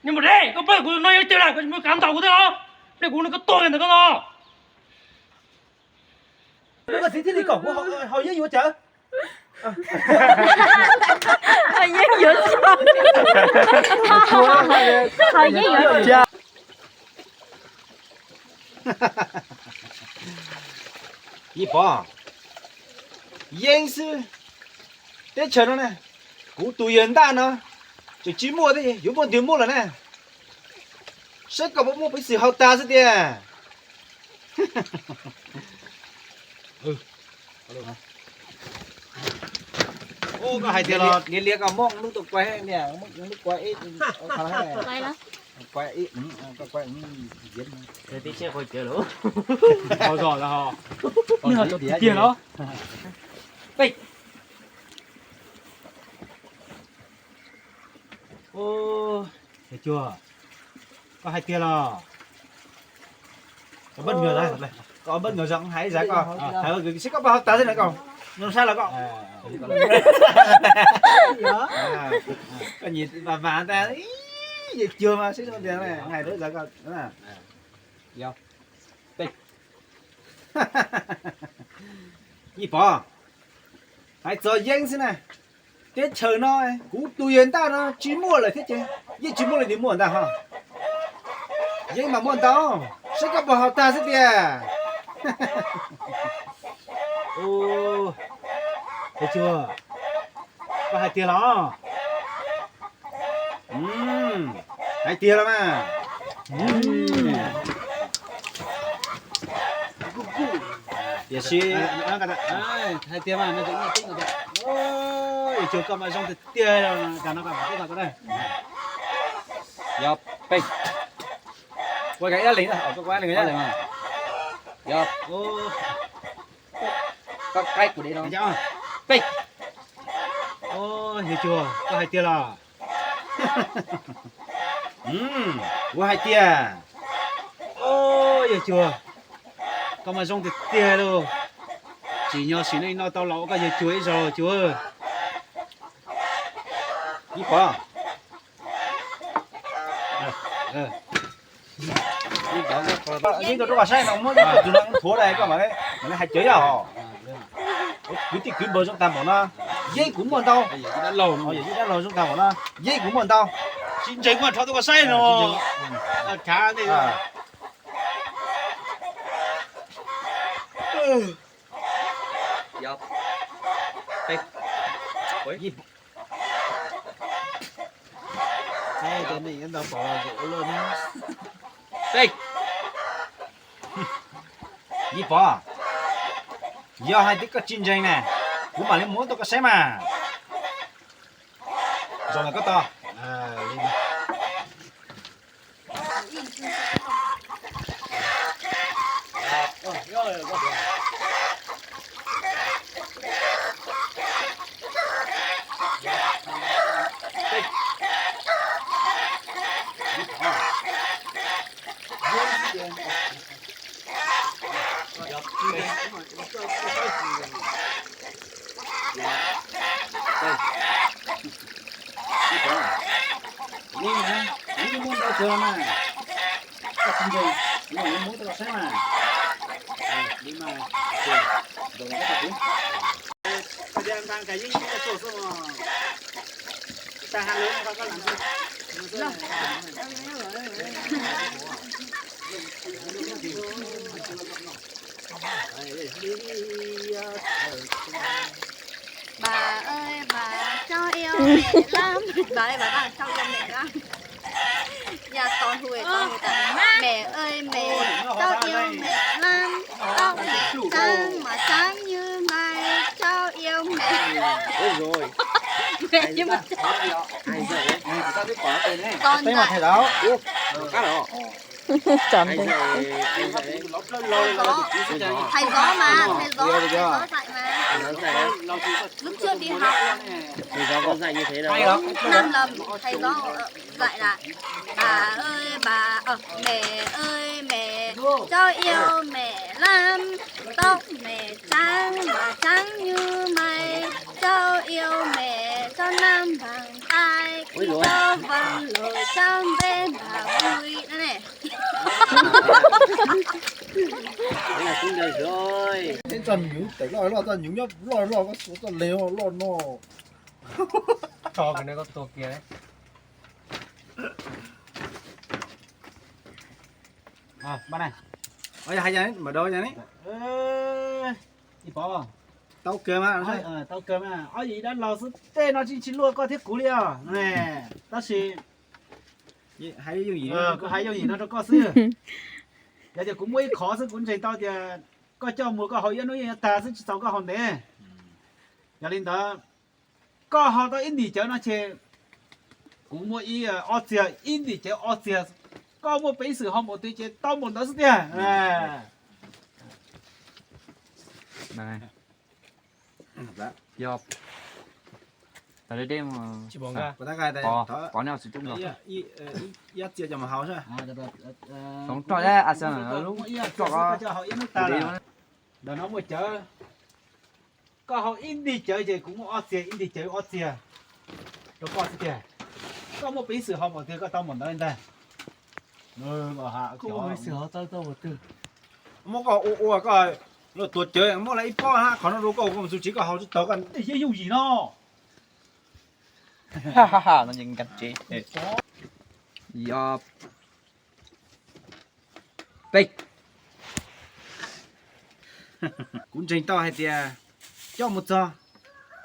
Niag mus de, koj pab kuv no yog tiag lawm, koj tsis muaj kav ntaus kuv thiab los? Pliag kuv nrog koj tuag ntawm koj no. Koj txiv thiaj li kom kuv haus yeeb yuav cawv. Haus yeeb yuav cawv. Haus yeeb yuav cawv. Yij Pov, yeeb xwb, teb chaws no na, kuv tus yawg ntaj no tseem tsis muaj thiab, yuav muaj twg muaj lawm na. Saib koj puas muaj peev xwm haus tas xwb tiag. Koj hais tias los liav liav koj muab lub tuaj kuaj, muab lub kuaj ib, kuaj ib, koj kuaj ib, ho zos lawm ho. Tiag los? Yawg Cuag, koj hais tiag los? Koj bất ngờ, koj bất ngờ zoo hais ib zaj koj, hais seb koj puas haus tas xwb na koj. Zoo sab los koj. Koj nyiam mas mas ntag, Yawg Cuag mas sib zoo tiag, hais rau zaj koj. Yij Pov, hais txog yeeb xwb na, teb chaws no kuv tus yawg ntaj no tsis muaj lawm thiab ces yeej tsis muaj leej twg muaj ntag ho. Yeeb mas muaj ntau, saib koj puas haus tag xwb tiag. Yawg Cuag, koj hais tiag los? Hais tiag los mas. Tiam sis hais tiag mas, Yawg Cuag koj mas zoo tiag tiag, tas no koj mam teb tau koj na. Yog peb. Ua ka ib leeg, koj ua ib leeg. Yog peb. Yawg Cuag, koj hais tiag los? Kuv hais tiag. Yawg Cuag, koj mas zoo tiag tiag lauj. Tsim nyog sim neej no tau los ua koj Yawg Cuag ib zaug Cuag. Yij Pov, yeeb rau koj saib no, muab tus no thuav dai koj mam li hais cawv yog. Kwv tij kwv npawg zoo tag npaum no, yeeb kuv muaj ntau. Yawm yij dab laug zoo tag npaum no, yeeb kuv muaj ntau. Tsis ntseeg muaj rho tuaj koj saib no. Yij Pov, yog hais tias koj tsis ntseeg na, kuv mam li muab tuaj koj saib mas. Zaum no koj tos. Li mas, kuv yeej muaj ntau kawg mas. Koj tsis ntseeg, kuv mam li muab rau koj saib mas. Li mas, zaum no koj tos kuv. Bà ơi bà, cháu yêu mẹ lắm. Bà ơi bà, cháu yêu mẹ lắm. Nhà con Huệ, con Huệ. Mẹ ơi mẹ, cháu yêu mẹ lắm. Tóc mẹ trắng mà sáng như mai, cháu yêu mẹ. Ôi rồi. Mẹ nhưng mà ai giờ đấy? Con thầy giáo. Ủa, có đó. Chọn thầy. Thầy gió mà, thầy gió, thầy gió dạy mà. Lúc trước đi học. Thầy gió có dạy như thế đâu. Năm là thầy gió, ờ, dạy là bà ơi bà, ờ, mẹ ơi mẹ, cháu yêu mẹ lắm. Tóc mẹ trắng mà trắng như mây, cháu yêu mẹ cho năm bằng tay. Ui dồi. Cháu văn lội cháu Tso nyuv, tawm loj loj, tso nyuv nyob loj loj, koj xuas txoj leeg loj no. Tso koj tua kiag. Hais, mas dau, tau kawg mas, ob yim dab laug xwb, tej no tsis, tsis luaj koj thiab kuv li os. Tab sis kuv hais yooj yim no rau koj xwb. Yog tias kuv muaj ib qhov xwb kuv ntseeg tau tias koj coj mus koj haus ib hnub yeej yuav tag xwb, tsis txaus koj haus ntev. Yog li ntawd, koj haus tau ib ntim cawv no ces kuv muaj ib, ob txiag, ib ntim cawv ob txiag. Koj muaj peev xwm haus npaum twg ces tau npaum ntawd xwb tiag. Yog tas deb deb, pov nej txiv tub nrog. Tov roj, a xav lub roj ko. Ntawm no muaj cawv, koj haus ib ntim cawv ces kuv muab ob txiag, ib ntim cawv ob txiag rau koj xwb tiag. Koj muaj peev xwm haus npaum twg koj tau npaum ntawd li ntag. Muab koj ua ua koj luag tuav cawv, muab lawv ib pob hab qhov no rau koj, koj mus txug tsev koj haus tsis tau, koj yeej yooj yim no. No yeej nkag tsev. Yog peb. Kuv ntseeg tau hais tias coj mus txog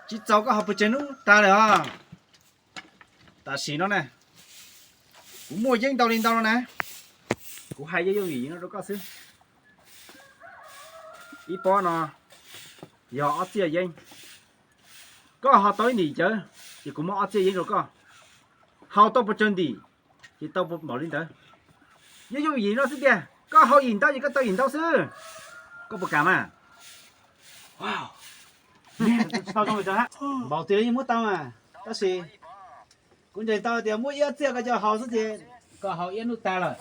tsis txaus koj haus pes tsawg hnub tag lawm os. Tam sim no na, kuv muaj yeeb ntau li ntau no na, kuv hais yooj yooj yim no rau koj xwb. Ib pob no yog ob txiaj yeeb. Koj haus tau ib ntim cawv ces kuv muab ob txiaj yeeb rau koj. Haus tau pes tsawg ntim ces tau npaum li ntawd. Yooj yooj yim no xwb tiag, koj haus yim ntau ces koj tau yim ntau xwb. Koj puas kam mas? Npaum twg los yeej muab tau mas, tab sis kuv ntseeg tau tias muab ib ob txiaj koj coj haus xwb ces koj haus ib hnub tag lawm.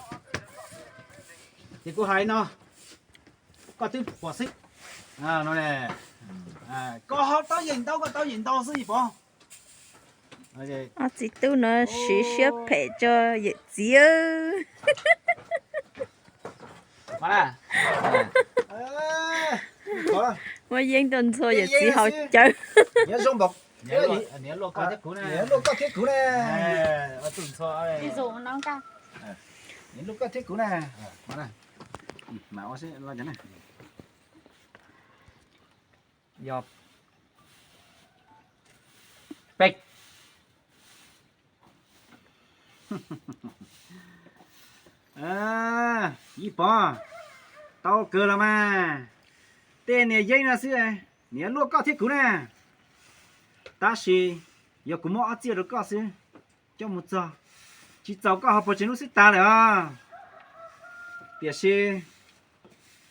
Ces kuv hais no, koj twb pom xwb. Koj haus tau yim ntau koj tau yim ntau xwb Yim Pov. Ob txiv tub no siv siab phem tso yawm txiv. Muab yeeb rau Ntxhua, yawm txiv haus cawv. Niam luaj koj thiab kuv na. Niam luaj koj thiab kuv na. Yog peb. Yim Pov, tau kawg los mas. Tej niag yeeb no xwb, niam luaj koj thiab kuv na. Tab sis yog kuv muab ob txiaj rau koj xwb, coj mus txog tsis txaus koj haus pes tsawg hnub xwb tas lawm os. Tiam sis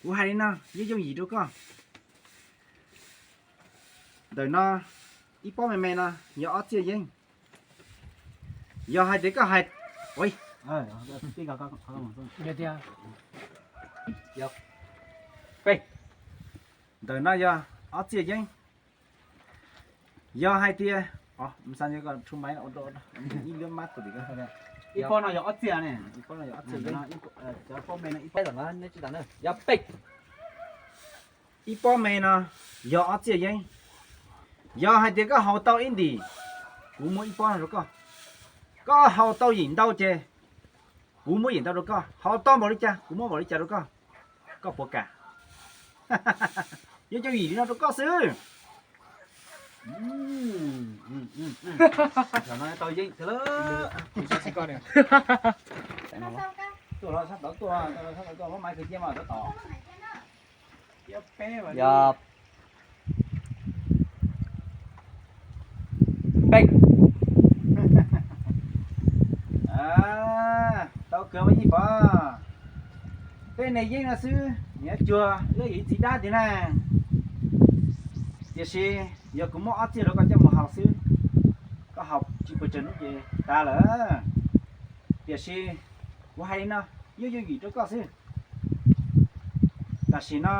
kuv hais li no, yooj yooj yim rau koj. Ntawm no ib pob me me no yog ob txiaj yeeb. Yog hais tias koj hais, ntawm no yog ob txiaj yeeb. Yog hais tias, ib pob no yog ob txiaj ne, ib pob me no, yog peb. Ib pob me no yog ob txiaj yeeb. Yog hais tias koj haus tau ib ntim, kuv muab ib pob no rau koj. Koj haus tau yim ntau ces kuv muab yim ntau rau koj. Haus tau npaum li cas kuv muab npaum li cas rau koj. Koj puas kam? Yooj yooj yim li no rau koj xwb. Yog peb. Tau kawg mas Yim Pov. Tej niag yeeb no xwb, niam cuag wb yawm txiv dab tiag na. Tiam sis yog kuv muab ob txiaj rau koj coj mus haus xwb, koj haus tsis pes tsawg hnub ces tas lawm. Tiam sis kuv hais li no, yooj yooj yim rau koj xwb. Tam sim no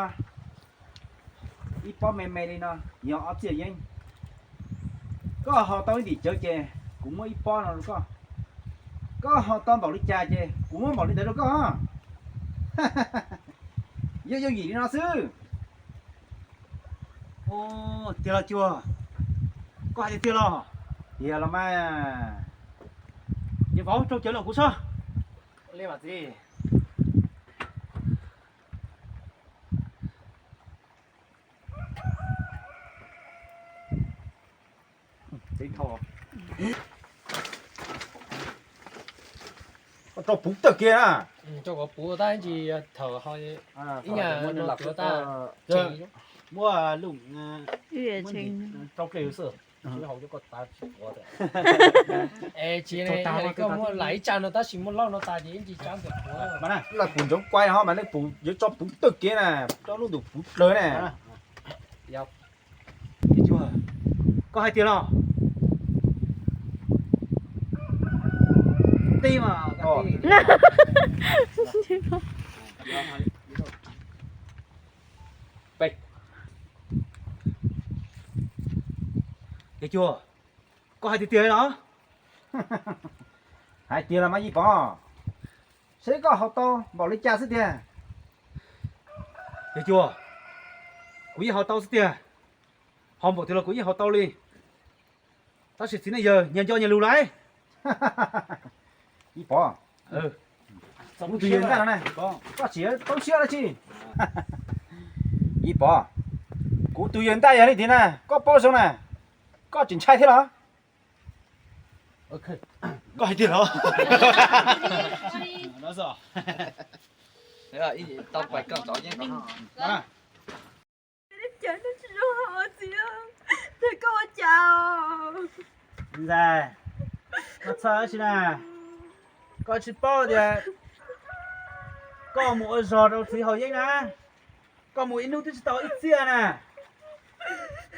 ib pob me me li no yog ob txiaj yeeb. Koj haus tau ib ntim cawv ces kuv muab ib pob no rau koj. Koj haus tau npaum li cas ces kuv muab npaum li ntawd rau koj. Yooj yooj yim li no xwb. Tiag los Cuag, koj hais tiag tiag los? Tiag los mas. Ces vauv rau cawv los kuv sob. Li mas txiv. Rau puv tawg kiag na. Rau kom puv tab sis thawm ib nyuag no tuav tas. Muab lub rau ple xwb, hau coj koj tav tsis tuav. Es tsis koj muab lam ib tsa no tab sis muaj loj no tas ces ib ntsis tsab ntawm puv. Laj pum ntsoov kuai ho mas nej pum yuav tso puv tawg kiag na, tso lub ntus puv dlawg na. Koj hais tiag los? Tij mas. Yawg Cuag, koj hais tiag tiag los? Hais tiag los mas Yij Pov, seb koj haus tau npaum li cas xwb tiag. Yawg Cuag, kuv yeej haus tau xwb tiag. Haus npaum twg los kuv yeej haus tau li. Tab sis txiv neej yawg nyias nco nyias lus lauj. Yij Pov, kuv tus yawg ntaj no na, koj tsis txaus siab dab tsi? Yij Pov, kuv tus yawg ntaj yog li tiag na, koj paub zoo na, koj tseem ntshai thiab los? Koj hais tiag los? Tsis zoo hos txiv, koj ua cas? Ntxhais, koj txhawj dab tsi na? Koj tsis paub tias koj mus ua zog rau txiv haus yeeb na, koj mus ib hnub twb tsis tau ib txiaj na.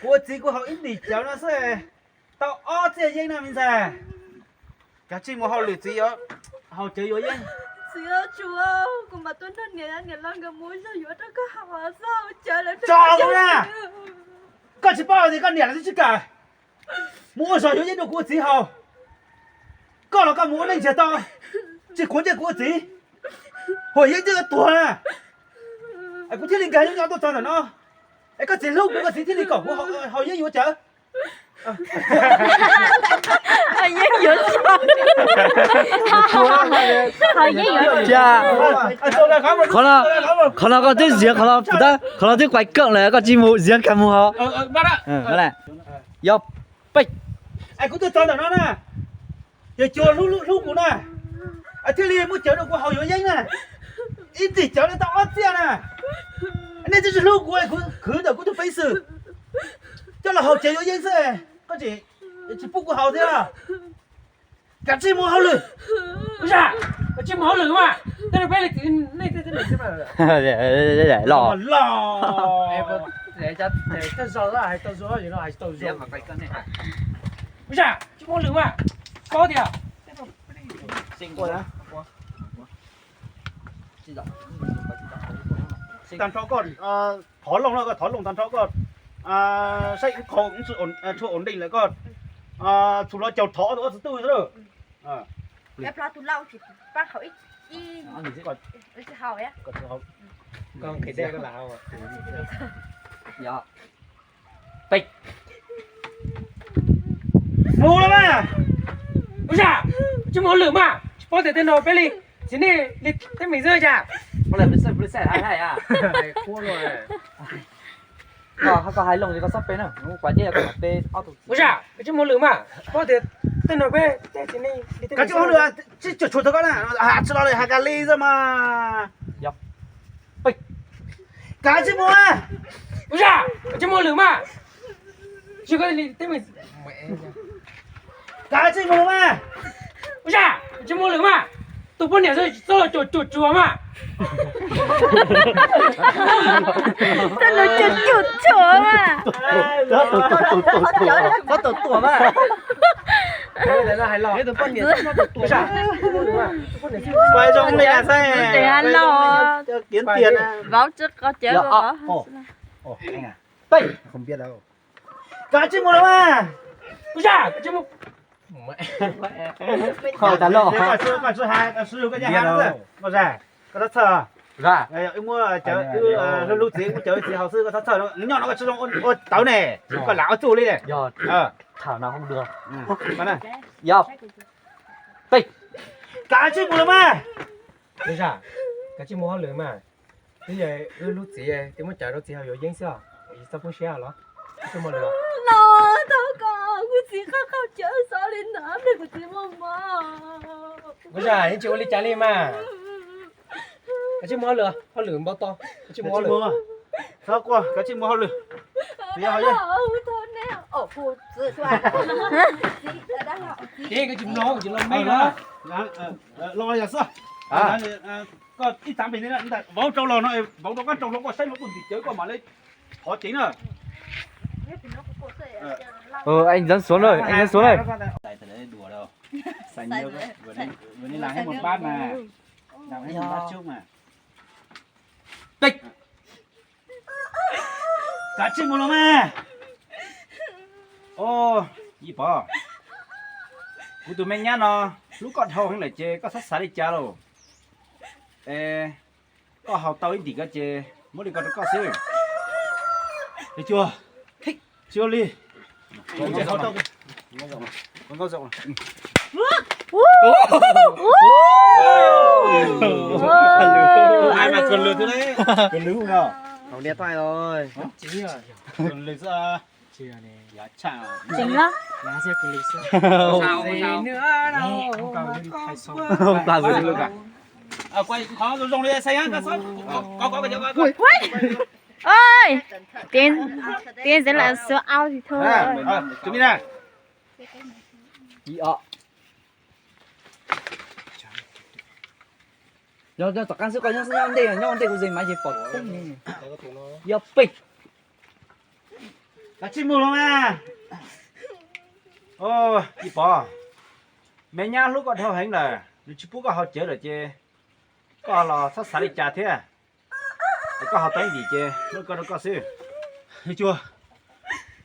Kuv ua txiv kuv haus ib ntim cawv no xwb tau ob txiaj yeeb na me ntxhais. Kav tsij mus hauj lwm txiv, haus cawv yuav yeeb. Txiv, tsuav kuv mam tuaj nrog niam, niam loj nkawd mus zog yuav rau koj haus xwb, haus cawv lawm. Tso kuv na, koj tsis paub tias koj niam lawv twb tsis kam mus ua zog yuav yeeb rau kuv ua txiv haus. Koj los koj mus ua neej ntsiag to, tsis quav ntsej kuv ua txiv, haus yeeb twb tuag na. Es kuv thiaj li nkag nyob nyob tuaj txog ntawm no. Es koj txiv hlub kuv, koj txiv thiaj li kom kuv haus yeeb yuav cawv. Yeeb yuav cawv. Yeeb yuav cawv. Qhov no, qhov no koj twb ziav, qhov no, qhov no twb quav keem lawm, koj tsis mus ziav kag mus hos. Yog peb. Es kuv tuaj txog ntawm no na, yawg Cuag hlub hlub kuv na, thiaj li muab cawv rau kuv haus yuav yeeb na. Ib ntim cawv no tau ob txiaj na. Nej twb tsis hlub kuv, kuv khwv ntawm kuv tus peev xwm coj los haus cawv yuav yeeb xwb, koj tsis pub kuv haus thiab. Kav tsij mus hauj lwm. Ua cas kav tsij mus hauj lwm mas, tej no peb li txiv neej tej teb neeg xwb mas. Los. Ua cas tsis mus hauj lwm mas, paub tias tag nrho koj thov loo no, koj thov loo tag nrho koj saib ib qho tshuav ổn định lawm koj txhum los caum thov tus ob txiv tub xwb. Peb. Mus los mas. Ua cas tsis mus hauj lwm mas, tsis paub tias tej no peb li txiv neej li teeb meem xwb cas. Ua cas tsis mus hauj lwm mas, tsis paub tias tej neeg li teeb meem xwb. Tsis tshua txog koj na, tsis los lawm has kas li xwb mas. Kav tsij mus. Ua cas tsis mus hauj lwm mas, tsis koj li teeb meem. Kav tsij mus mas. Ua cas tsis mus hauj lwm mas, tus poj niam txhob los cuam cuam tsuas mas. Txhob los cuam cuam tsuas mas. Txhob tuam tuam mas. Ua zoo li xwb. Vauv tsis qau cawv. Kav tsij mus los mas. Ua cas kav tsij mus. Koj txhob txhawj. Wb muab cawv, wb hlub txiv, muab cawv txiv haus xwb, koj txhob txhawj, nyob no koj tsis zoo ua tawv ne, koj lam ua txuj li ne. Yog tham no không được. Kav tsij mus los mas. Kav tsij mus hauj lwm mas. Twb yog wb hlub txiv, twb muab cawv rau txiv haus yuav yeeb xwb os, txhob poob siab los. Kav tsij mus hauj lwm. Los tau koj, kuv txiv qhov qaug cawv xov li ntawd, kuv txiv muaj mob. Ua cas yeej tsis ua li cas li mas. Kav tsij mus hauj lwm, hauj lwm npau taws, kav tsij mus hauj lwm. Txhob quaj, kav tsij mus hauj lwm. Los yog xwb. Koj ib txav pem vauv rau los no, vauv rau koj rau hluas koj saib hluas koj ntim cawv koj mam li thov ceev na. Anh dán xuống rồi, anh dán xuống đây. Kav tsij mus los mas. Ib Pov, kuv tus me nyab no hlub koj dhau heev lawm ces koj txhob xav li cas lauj. Es koj haus tau ib ntim ko ces muab li ko rau koj xwb. Cuag, tsis ua li. Kws lwg no. Hauv niam tais os. Kws lwg xwb. Tseem lawm. Ơi, tiến tiến sẽ là số ao thì thôi. Yog tom qab xwb, koj nyob xwb, nyob ntej, nyob ntej kuv ze mas ces pom teeb ne. Yog pem. Kav tsij mus los mas. Ib Pov, me nyab hlub koj dhau heev lawm, nws tsis pub koj haus cawv lawm ces koj los txhob xav li cas thiab. Es koj haus tau ib ntim ces muab koj rau koj xwb. Cuag,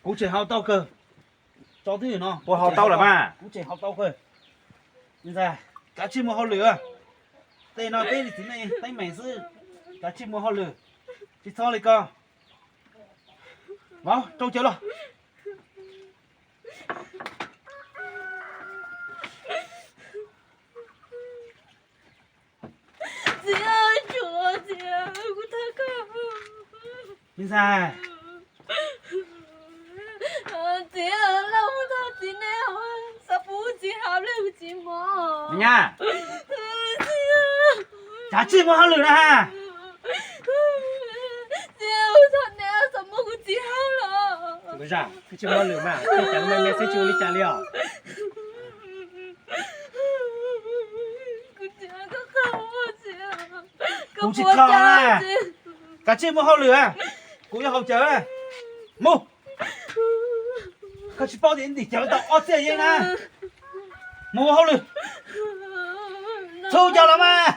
kuv tseem haus tau kawg. Tso twj ywm no, puas haus tau lawm mas? Kuv tseem haus tau kawg. Kav tsij mus hauj lwm. Tej no peb li txiv neej teeb meem xwb, kav tsij mus hauj lwm, tsis txhob li ko. Vauv, rau cawv los. Txiv, tsuav txiv, kuv thov koj. Me ntxhais, txiv, los mus thov txiv nej, xav pub txiv haus li kuv txiv mob. Me nyab, kav tsij mus hauj lwm na. Txiv, ua txhob nej xav muab kuv txiv haus los. Kuv zam, koj tsis mus hauj lwm mas, koj cov me me xwb tsis ua li cas li os. Kuv tsis kho na. Kav tsij mus hauj lwm, kuv yuav haus cawv. Mus. Koj tsis paub tias ntim cawv tau ob txiaj yeeb na. Mus ua hauj lwm. Txhob cawv los mas.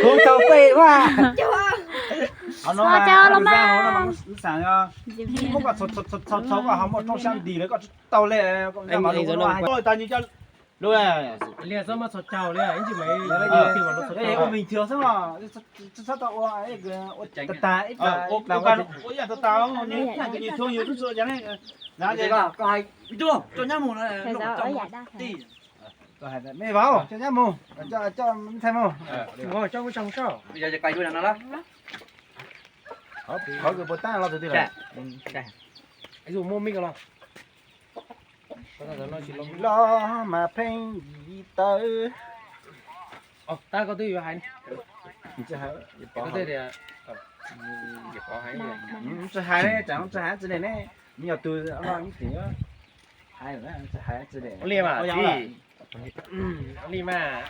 Kuv tau peb mas. Txhob cawv los mas. Muab koj txhau txhau koj ho muaj roob siab nti lawm koj tsis tau li. Li txhob muab txhau caug li, ib ntsis mas ua bình thường xwb, txhob tau ua ua tag tag ib ua ib yam tag tag, nws tsuas yus tub tsuas yus ne. Koj hais, coj nyab mus no. Mej vauv, coj nyab mus, coj me ntxhais mus. Qhov kws puas tab los tus twg lawm? Muaj mej los? Los mas pheej yim tawv. Tab koj twb yuav hais. Tsis hais, tsis hais tsis ne ne, nws yog tus no ib txwm hais, tsis hais tsis ne. Li mas, li mas.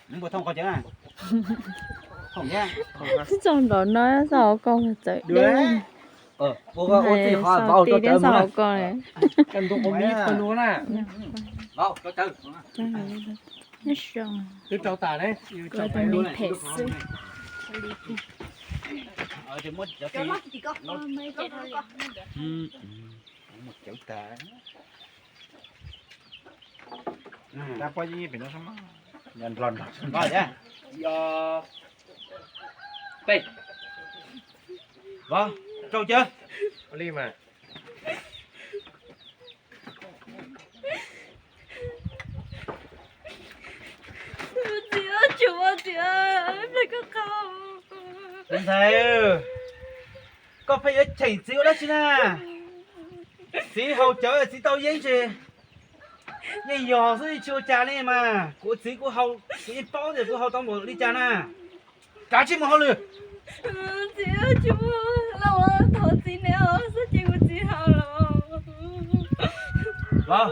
Nws puas thooj qhov cawv na? Thooj thiab. Twb txog nraum no xauj hauv koj txawm deb. Ua txij qhov vauv rau cawv mus na. Twb rau tas ne. Cawv tas. Dab poj yeej pem no sab mas. Nplog nplog. Peb. Vov, rau cawv. Li mas. Ntxhais, koj pheej yuav cheem txiv ua dab tsi na? Txiv haus cawv txiv tau yeeb ces yeej yog xwb tsis ua cas li mas. Kuv txiv kuv haus, kuv yeej paub tias kuv haus tau npaum li cas na. Kav tsij mus hauj lwm. Txiv, tsis muaj, los thov txiv neb os, xav ces kuv txiv haus los. Vov,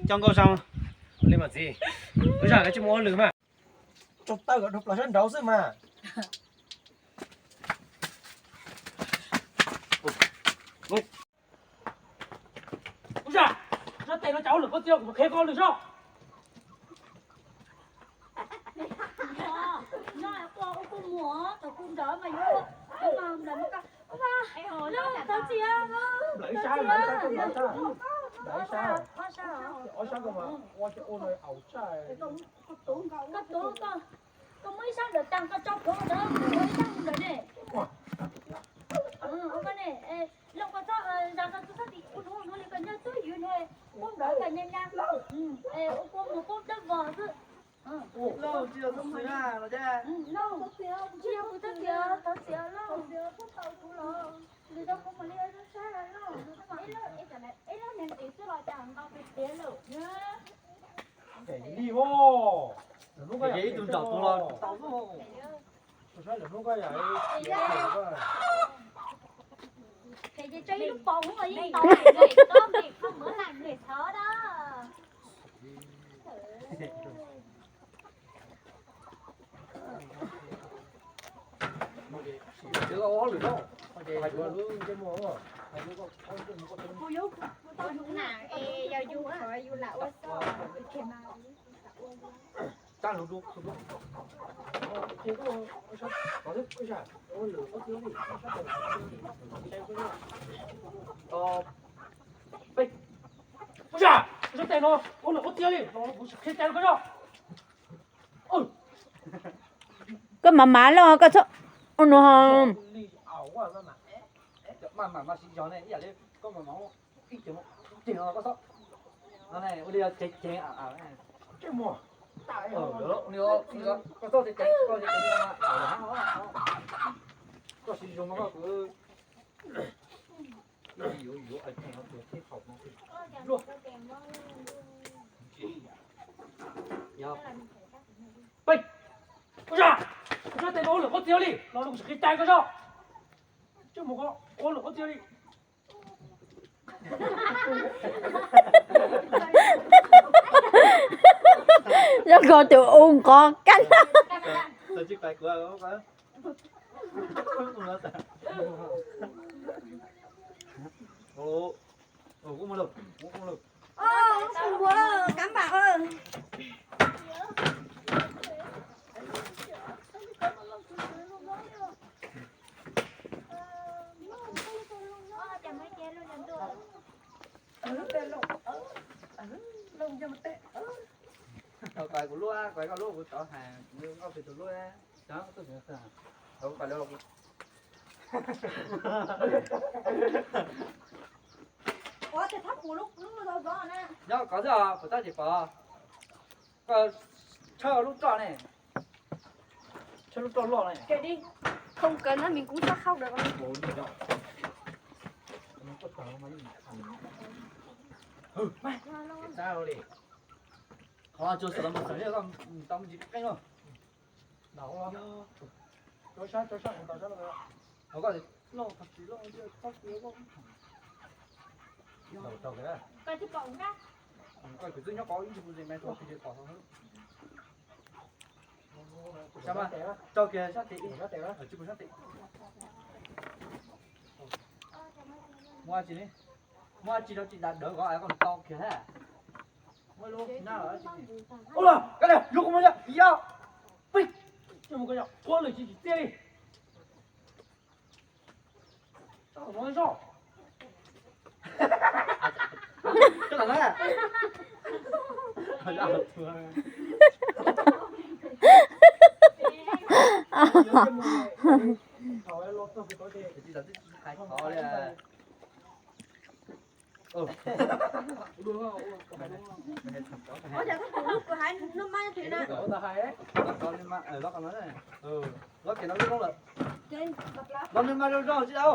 coj nkauj zag. Li mas txiv, nkauj zag kav tsij mus hauj lwm mas. Tsaug tawj kom dhau plaws sab nraud xwb mas. Nkauj zag, zaj tes no cas ua lwm qhuab txia kuv mus qhia koj hauj lwm zoj. Nplawm ib sab, nplawm ib sab, nplawm ib sab, ob sab ko mas ua ces ua no aus tshaj. Koj muab ib sab nplawm tag koj tso plhuav ntawd, ua ib sab nplawm ne. Ua koj ne, loo koj txhob zas koj txhob tim ub hnub hnub li koj nyob twb ywv hnub, muab nplawm koj nyab nyab, ua kua mus kub dawb vog xwb. Lauj, tsis yog kuv txhob txiav, thov txiav lauj. Ib lub neeg tim xwb los cas ntau tiag tiag lauj. Li os, ib tug nraum tus los tau xwb. Saib lawm hnub koj yam. Ces tso ib lub paus hnub yeej tau, koj npe koj muab lam npe thov da. Ua cas, ua tes no ua lwm qhuab txia li, kuv sim qhia cai rau koj zoj. Koj mam mam los koj txhob ua no. Koj siv zoo mas koj kwv. Peb, ua zaj, koj txhob tes no ua lwm qhuab txia li, los kuv sim qhia cai koj zoj. Tsis mus koj ua lwm qhuab txia li. Yog koj tus u nqov kab. Kuv luaj, kuv koj luaj, kuv tov hais, kuv koj pes tus luaj, cov tuaj, kuv pais lawm. Nyob kov xwb os, puas tab tsis pom? Koj tshawb lub roj ne. Tshawb lub roj loj ne. Không cần đó, mình cũng sắp khóc được rồi. Qhov tsuas xav los mus xav liaj koj tau me ntsis qeej los. Tso sab, tso sab, tso sab. Koj loj, tsis loj, txhob kis loj. Koj kwv txwb nyob qhov ib ntsis mus ze me tau pom. Rau kiag sab tim, tsis pom sab tim. Muaj tsis, muaj tsis rau tsis dam dawv kov koj tau kiag thiab. Ua los, koj yuav kuv mus yog, yog, pib, ua lwm tsis tsim txiaj li. Tau no zoj. Los nws mas zoo zoo tsis tau.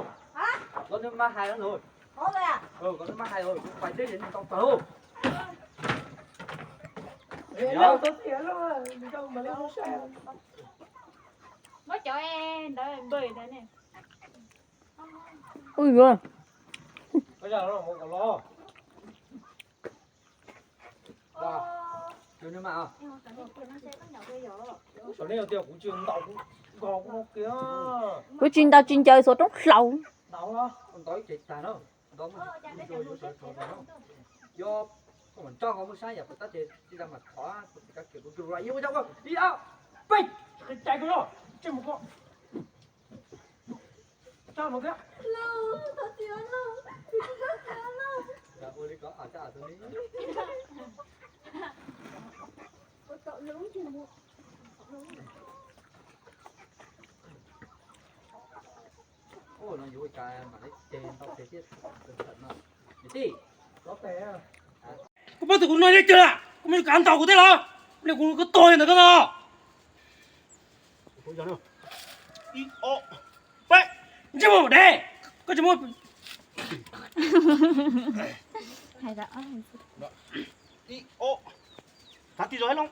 Los nws mas hais los. Kom nws mas hais los, kuv pais deb ces nws tau tawg. Muab cov ntawd npawg ntawd ne. Ui yuav. Kuv tsis ntaus tsis ncaws xuas roob hlaus. Koj paub tias kuv no yeej cawg lawm, koj muaj kav ntaus kuv thiab los? Kuv tuag li ntawd koj no. Ib, ob, peb, ntsej muag dev, koj tsis muaj. Ib, ob, tav ti zog los.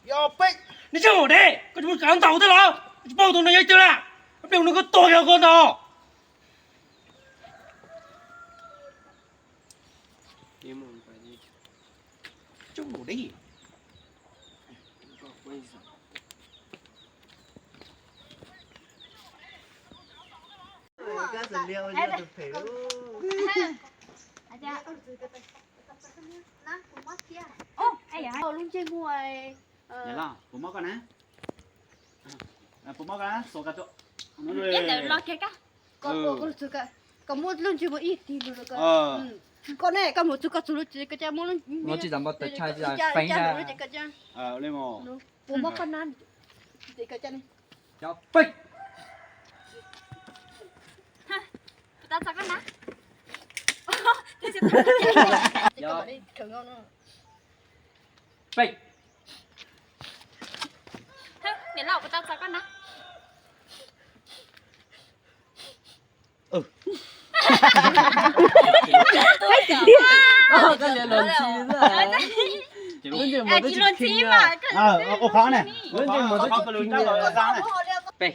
Ib, ob, peb, ntsej muag dev, koj tsis muaj kav ntaus kuv thiab los? Koj tsis paub tus no yeej cawg lawm, ib pliag kuv no koj tuag li koj no. Lub ntsej muag, puas mob koj na? Puas mob koj na? Xuas koj tuaj. Koj muab lub ntsej muag ib tig lug rau koj. Koj ne, koj mus txug koj txug lub tsev koj ca muab lub, puas mob koj na? Txim koj ca ne. Cov peb. Puas tau txog koj na? Peb. Niam loj, puas tau txog koj na? Ua qhov ne. Peb.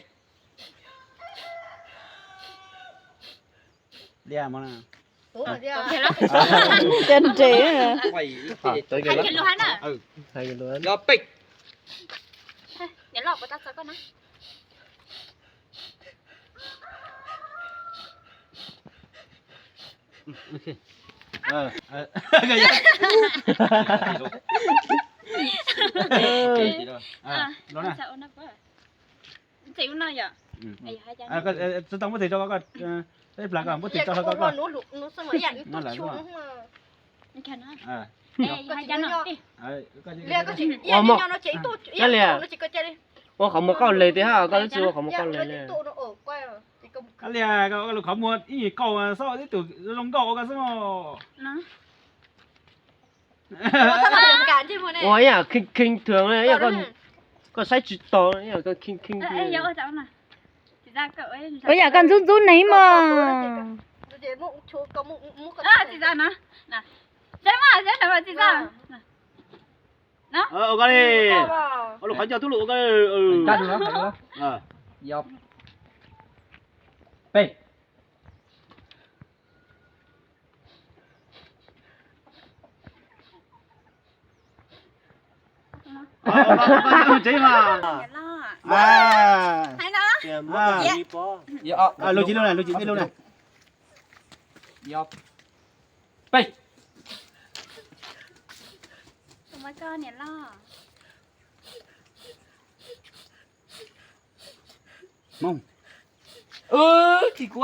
Liaj mog na. Cov nres. Cov peb. Niam loj, puas tau txog koj na? Tsis tau muab tes rau koj, ib plag koj muab tes rau koj. Ua qhov muag qauj les tiag, koj twb tsis ua qhov muag qauj les li. Koj lias koj lub qhov muag ib yim kauj xwb, ib tug zoo nkauj ua koj xwb. Ua ib yam khee khee thuam, ib yam koj saib tsis taus, ib yam koj khee khee. Ua yam koj ntxub ntxub neeg mog. Ua koj li. Ua lub qhov ncauj tub lug ua koj. Peb. Tsev mas. Lug tsis lug na, lug tsis lug na. Peb. Moog. Tsis kuv.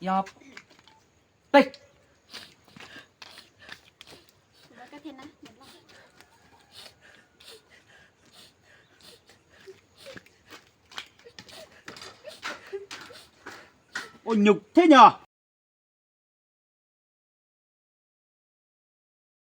Yog peb. Ua nyuj thiab nyog.